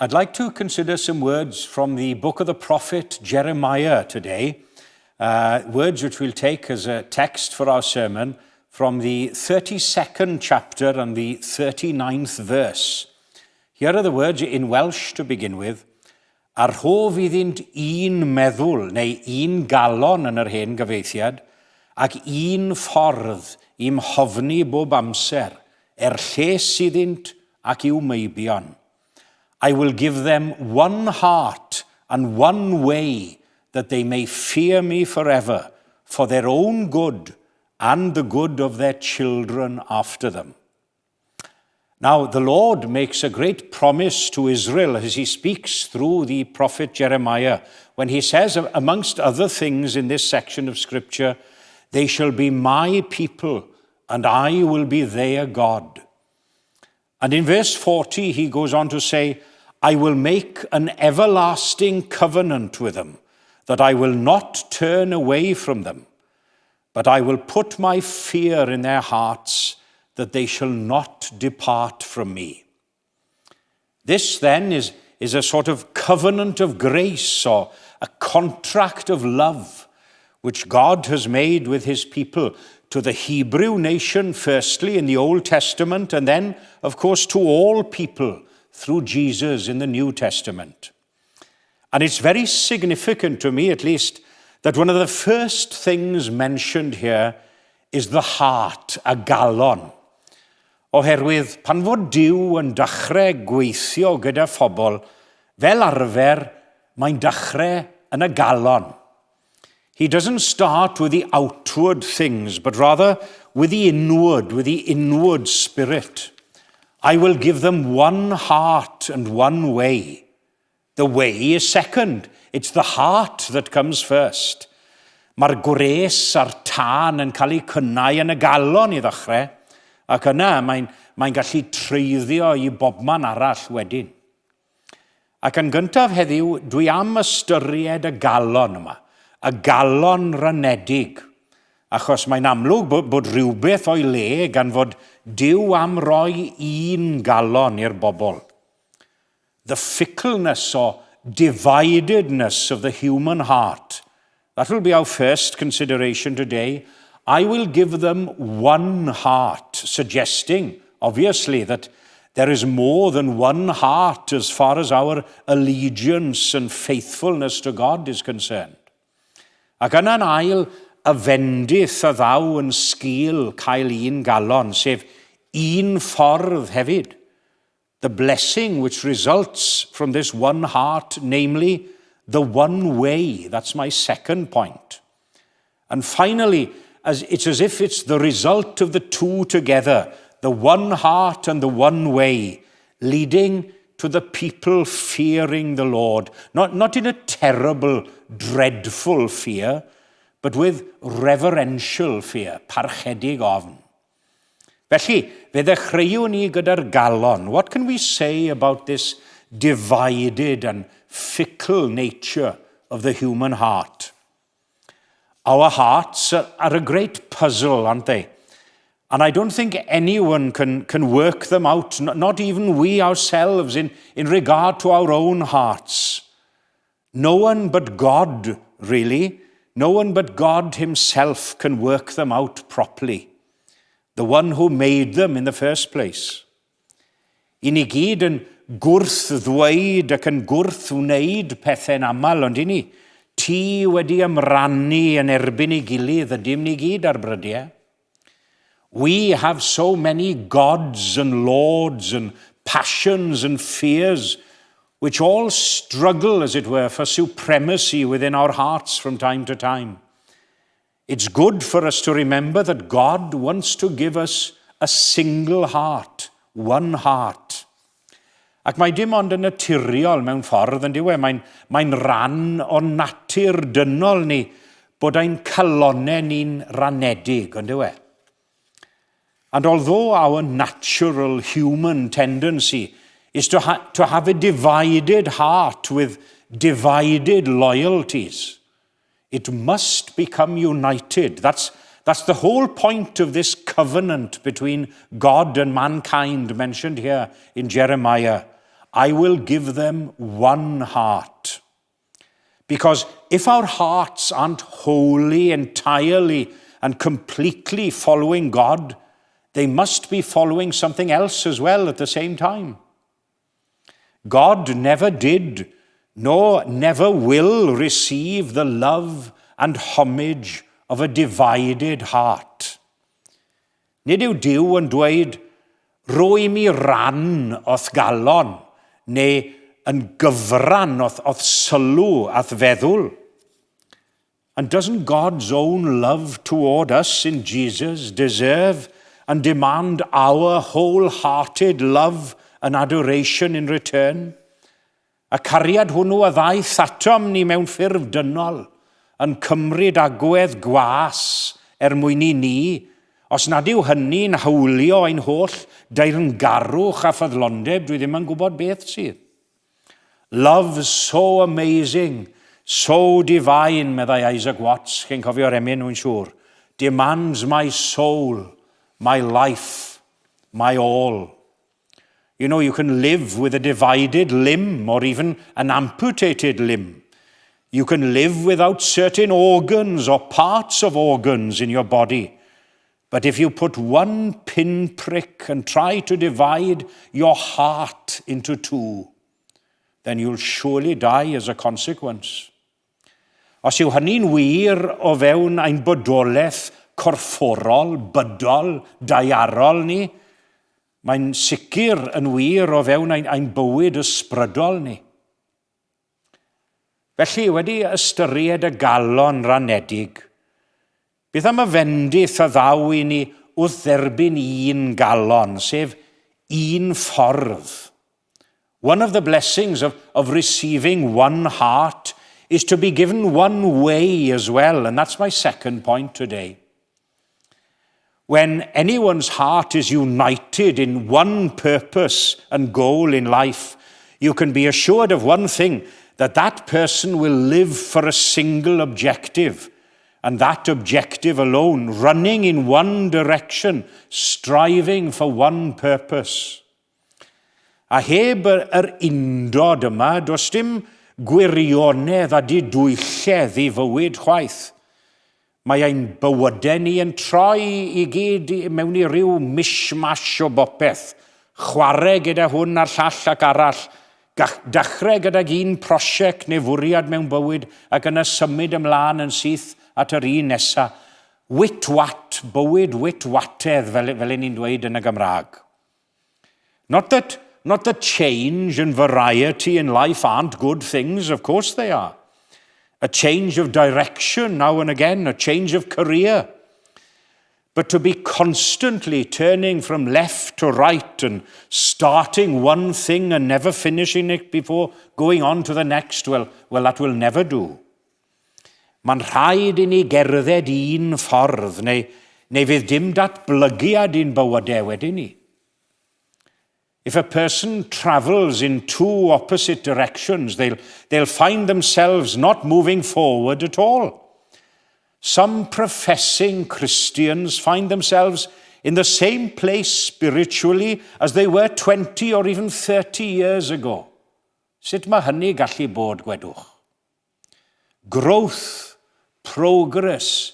I'd like to consider some words from the book of the prophet Jeremiah today, words which we'll take as a text for our sermon from the 32nd chapter and the 39th verse. Here are the words in Welsh to begin with. A rhof iddynt un meddwl neu un galon yn yr hen gyfieithiad, ac un ffordd i'm hofni bob amser, er lles iddynt ac i'w meibion. I will give them one heart and one way that they may fear me forever, for their own good and the good of their children after them. Now, the Lord makes a great promise to Israel as he speaks through the prophet Jeremiah when he says, amongst other things in this section of Scripture, They shall be my people, and I will be their God. And in verse 40, he goes on to say, I will make an everlasting covenant with them, that I will not turn away from them, but I will put my fear in their hearts that they shall not depart from me. This then is a sort of covenant of grace or a contract of love which God has made with his people to the Hebrew nation, firstly in the Old Testament, and then, of course, to all people through Jesus in the New Testament. And it's very significant to me, at least, that one of the first things mentioned here is the heart, y galon. Oherwydd pan fod Duw yn dechrau gweithio gyda phobl, fel arfer, mae'n dechrau yn y galon. He doesn't start with the outward things, but rather with the inward, with the inward spirit. I will give them one heart and one way. The way is second. It's the heart that comes first. Mae'r gwres a'r tân yn cael eu cynnau yn y galon i ddechrau, ac yna mae'n mae gallu treiddio i bobman arall wedyn. Ac yn gyntaf heddiw, dwi am ystyried y galon yma, y galon ranedig, achos mae'n amlwg bod, bod rhywbeth o'i le gan fod Duw am roi un galon i'r bobl. The fickleness or dividedness of the human heart. That will be our first consideration today. I will give them one heart, suggesting, obviously, that there is more than one heart as far as our allegiance and faithfulness to God is concerned. Ac yna'n ail, y fendith a ddaw yn sgil cael un galon, sef un ffordd hefyd. The blessing which results from this one heart, namely the one way. That's my second point. And finally, as it's as if it's the result of the two together, the one heart and the one way, leading to the people fearing the Lord. Not in a terrible, dreadful fear, but with reverential fear, parchedig ofn. Felly, fe ddechreuwn ni gyda'r galon. What can we say about this divided and fickle nature of the human heart? Our hearts are a great puzzle, aren't they? And I don't think anyone can work them out, not even we ourselves, in regard to our own hearts. No one but God, really, no one but God Himself can work them out properly. The one who made them in the first place. Y'n ni gyd yn gwrth ddweud ac yn gwrth wneud pethau'n aml, on'd y'n ni? Tŷ wedi ymrannu yn erbyn ei gilydd, ydym ni gyd ar brydiau. We have so many gods and lords and passions and fears which all struggle, as it were, for supremacy within our hearts from time to time. It's good for us to remember that God wants to give us a single heart, one heart. Ac mae dim ond yn naturiol mewn ffordd yn dyw e, mae'n mae rhan o natur dynol ni bod ein calonau ni'n ranedig, yn dyw e. And although our natural human tendency is to have a divided heart with divided loyalties, it must become united. That's the whole point of this covenant between God and mankind mentioned here in Jeremiah. I will give them one heart. Because if our hearts aren't wholly, entirely, and completely following God, they must be following something else as well at the same time. God never did, nor never will receive the love and homage of a divided heart. Nid yw Duw yn dweud, rho i mi ran o'th galon, neu yn gyfran o'th sylw a'th feddwl. And doesn't God's own love toward us in Jesus deserve and demand our wholehearted love and adoration in return? Y cariad hwnnw a ddaeth atom ni mewn ffurf dynol, yn cymryd agwedd gwas er mwyn i ni, os nad yw hynny'n hawlio ein holl deyrngarwch a ffyddlondeb, dwi ddim yn gwybod beth sydd. Love so amazing, so divine, meddai Isaac Watts, chi'n cofio'r emyn, wy'n siŵr, demands my soul, my life, my all. You can live with a divided limb or even an amputated limb. You can live without certain organs or parts of organs in your body. But if you put one pinprick and try to divide your heart into two, then you'll surely die as a consequence. Os yw hynny'n wir o fewn ein bodolaeth corfforol, bydol, daearol ni, mae'n sicr yn wir o fewn ein bywyd ysbrydol ni. Felly, wedi ystyried y galon ranedig, beth am y fendith a ddaw i ni wrth dderbyn un galon, sef un ffordd? One of the blessings of receiving one heart is to be given one way as well, and that's my second point today. When anyone's heart is united in one purpose and goal in life, you can be assured of one thing, that that person will live for a single objective, and that objective alone, running in one direction, striving for one purpose. A heb yr undod yma, does dim gwirionedd a didwylledd i fywyd chwaith. Mae ein bywydau ni yn troi i gyd mewn i ryw mishmash o bopeth. Chwarae gyda hwn a'r llall ac arall. Dechrau gydag un prosiect neu fwriad mewn bywyd ac yna symud ymlaen yn syth at yr un nesaf. Wit-wat, bywyd wit-watedd, fel ni'n dweud yn y Gymraeg. Not that change and variety in life aren't good things, of course they are. A change of direction now and again, a change of career. But to be constantly turning from left to right and starting one thing and never finishing it before going on to the next, well, that will never do. Mae'n rhaid i ni gerdded un ffordd, neu fydd dim datblygiad i'n bywydau wedyn ni. If a person travels in two opposite directions, they'll find themselves not moving forward at all. Some professing Christians find themselves in the same place spiritually as they were 20 or even 30 years ago. Sut mae hynny gallu bod, gwedwch? Growth, progress,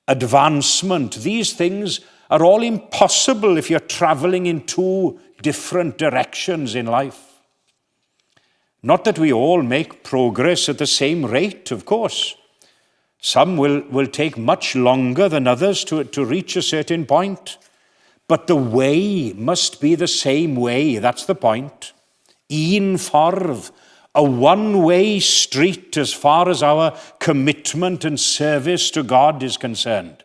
advancement, these things are all impossible if you're traveling in two different directions in life. Not that we all make progress at the same rate, of course. Some will take much longer than others to reach a certain point. But the way must be the same way. That's the point. Un ffordd, a one-way street as far as our commitment and service to God is concerned.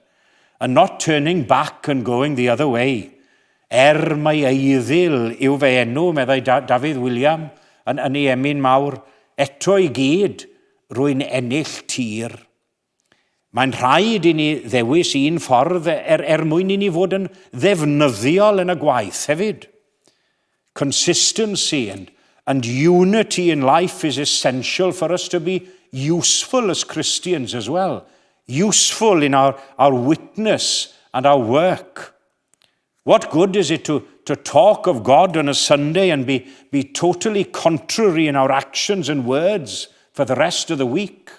And not turning back and going the other way. Er mai eiddil yw fy enw, meddai Dafydd William yn ei emyn mawr, eto i gyd rwy'n ennill tir. Mae'n rhaid i ni ddewis un ffordd er mwyn i ni fod yn ddefnyddiol yn y gwaith hefyd. Consistency and unity in life is essential for us to be useful as Christians as well. Useful in our witness and our work. What good is it to to talk of God on a Sunday and be, be totally contrary in our actions and words for the rest of the week.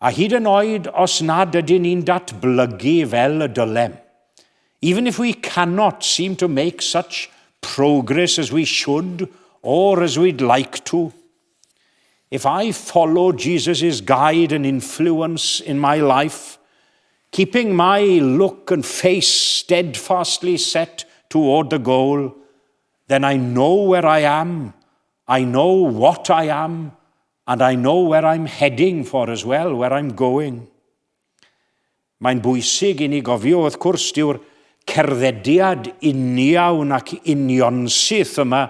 A hyd yn oed os nad ydyn ni'n datblygu fel y dylem, even if we cannot seem to make such progress as we should or as we'd like to, if I follow Jesus' guide and influence in my life, keeping my look and face steadfastly set toward the goal, then I know where I am, I know what I am, and I know where I'm heading for as well, where I'm going. Mae'n bwysig i ni gofio, wrth gwrs, dyw'r cerddediad uniawn ac unionsyth yma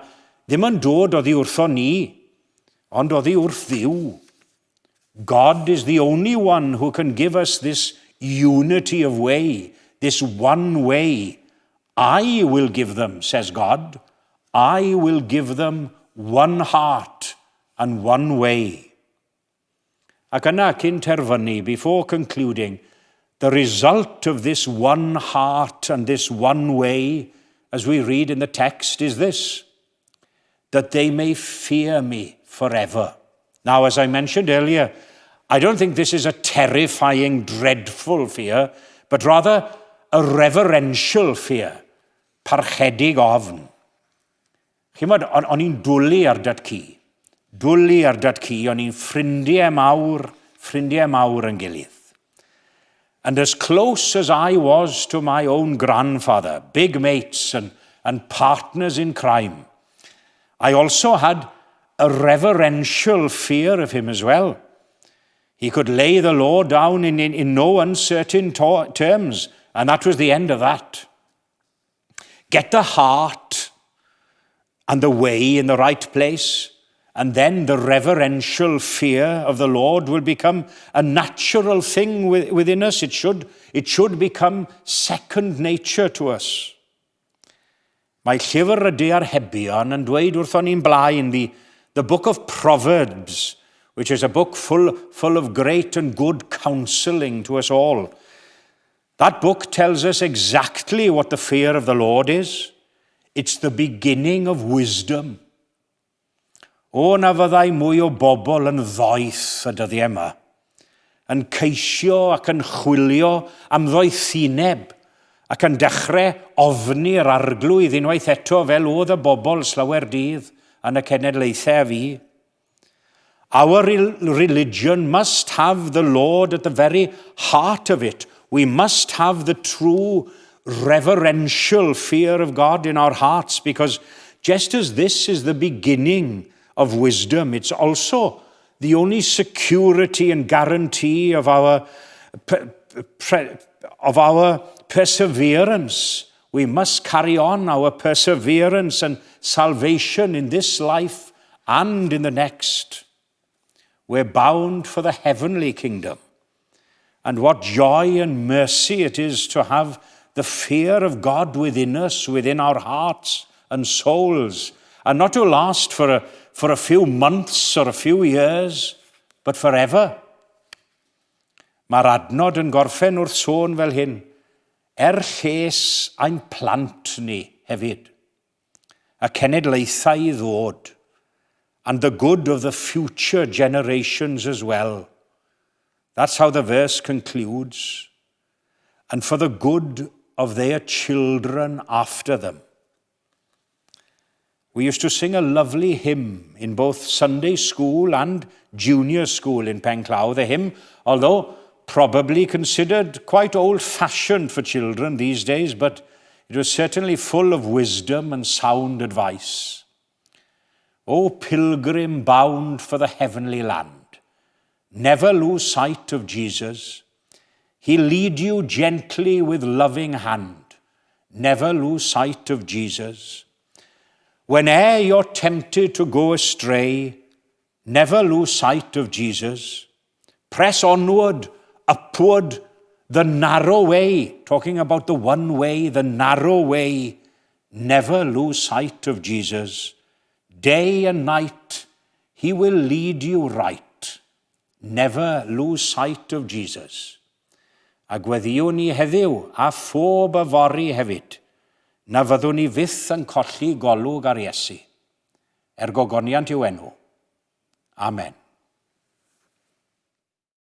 ddim yn dod oddi wrtho ni, ond oddi wrth Dduw. God is the only one who can give us this unity of way, this one way. I will give them, says God. I will give them one heart and one way. Ac yna, cyn terfynu, before concluding, the result of this one heart and this one way, as we read in the text, is this: that they may fear me forever. Now, as I mentioned earlier, I don't think this is a terrifying, dreadful fear, but rather a reverential fear, parchedig ofn. Chi'mod, o'n i'n dwlu ar dad-cu. Dwlu ar dad-cu, o'n i'n ffrindiau mawr yn gilydd. And as close as I was to my own grandfather, big mates and partners in crime, I also had a reverential fear of him as well. He could lay the law down in no uncertain terms, and that was the end of that. Get the heart and the way in the right place, and then the reverential fear of the Lord will become a natural thing within us. It should become second nature to us. Mae llyfr y Diarhebion yn dweud wrthon ni'n blaen, the book of Proverbs, which is a book full of great and good counseling to us all. That book tells us exactly what the fear of the Lord is. It's the beginning of wisdom. O, na fyddai mwy o bobl yn ddoeth y dyddiau yma, yn ceisio ac yn chwilio am ddoethineb ac yn dechrau ofni'r Arglwydd unwaith eto fel oedd y bobl slawer dydd yn y cenedlaethau a fu. Our religion must have the Lord at the very heart of it. We must have the true reverential fear of God in our hearts, because just as this is the beginning of wisdom, it's also the only security and guarantee of our perseverance. We must carry on our perseverance and salvation in this life and in the next. We're bound for the heavenly kingdom. And what joy and mercy it is to have the fear of God within us, within our hearts and souls, and not to last for a few months or a few years, but forever. Mae'r adnod yn gorffen wrth sôn fel hyn, er lles ein plant ni hefyd, y cenedlaethau i ddod, and the good of the future generations as well. That's how the verse concludes. And for the good of their children after them. We used to sing a lovely hymn in both Sunday school and junior school in Penclawdd. The hymn, although probably considered quite old-fashioned for children these days, but it was certainly full of wisdom and sound advice. O pilgrim bound for the heavenly land, never lose sight of Jesus. He'll lead you gently with loving hand. Never lose sight of Jesus. Whene'er you're tempted to go astray, never lose sight of Jesus. Press onward, upward, the narrow way. Talking about the one way, the narrow way. Never lose sight of Jesus. Day and night, he will lead you right. Never lose sight of Jesus. A gweddïwn ni heddiw a phob yfory hefyd. Na fyddwn ni fyth yn colli golwg ar Iesu. Er gogoniant i'w enw. Amen.